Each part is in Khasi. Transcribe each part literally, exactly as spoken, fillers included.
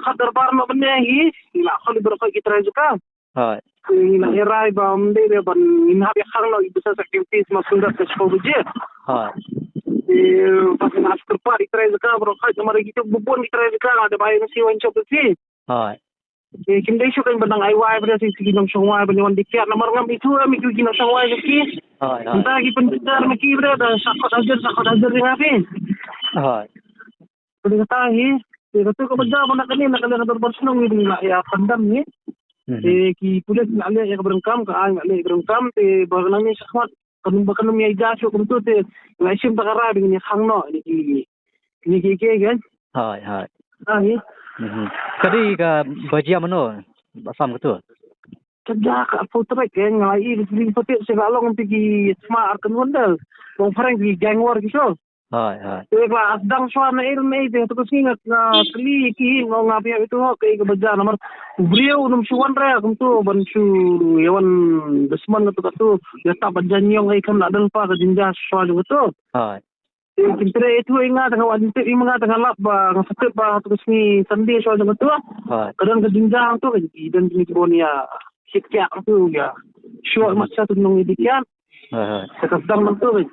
Ka dorbar noh mynne hi, ngi la khot ïa baroh ki trai jaka. Hooid. Ngi la ïa rai ba ym dei re ban ngin hap ïa khang noh ïa business activities ma sngewdap ka shiphew baje. Hooid. Te ba ngin hap kyrpad ïa ki trai jaka baroh, namar ïa kitu bun ki trai jaka la dep ai na C Y shop te. Hooid. Te kim dei shuh kein ban dang ai wai ba dei ki nongshong wai ban ïa wan dei kiad namar ngam ithuh em ïa ki nongshong wai ki. Hooid, hooid. Mynta ki pynbynta ma ki ba dei da sa khot hajar, sa khot hajar ïa nga phi. Hooid. Te kata hi, te katu kaba jia ba na kane na ka liang ka dorbar shnong ngi la ïa pyndem hi. Mhm. Te ki pulit ngi la leh ïa ka bynta kam, ka aiñ ngi la leh ïa ka bynta kam, te ba nang ngi shakhmat kan ba kan ym ïa jia shuh kumtu te ngi la shim ta ka rai ba ngin ïa khang noh ïa ki, ïa ki, ïa ki, ïa ki. Hooid, hooid. Ah, hi. Mhm. Ka dei kaba jia mano ba sam katu? Ka jia ka arphew tarik, eh, nga la ïohi ba ki pateh sha ka long te ki sma ar kan wonder. Long phareng ki gang war ki shuh. Hooid, hooid. Te ba sdang shuwa na ei na ei te, to ka sngi nga, nga kylli ki, nga ong nga phi ïa ito ho kaei kaba jia namar u briew un ym shu wan re kumto ban shu ïa wan dusmon katu katu. Ïa ta ba jia ñiong ei kam la dang pa ka jingjia shuwa jong katu. Hooid. Te kin trei ito ïa nga te nga wan tip ïa nga te nga lap ba nga sa tip ba to ka sngi Sunday shuwa jong katu. Hooid. Ka don ka jingjia to ka don ki bun ïa shit kiak to ïa. Shuwa mat sa tu nong ïa kiak. Hooid, hooid. Te ka sdang nang to.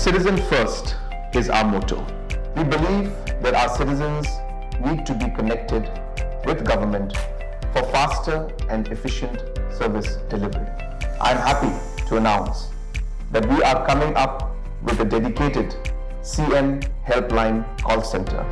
Citizen first is our motto. We believe that our citizens need to be connected with government for faster and efficient service delivery. I'm happy to announce that we are coming up with a dedicated C M Helpline call center.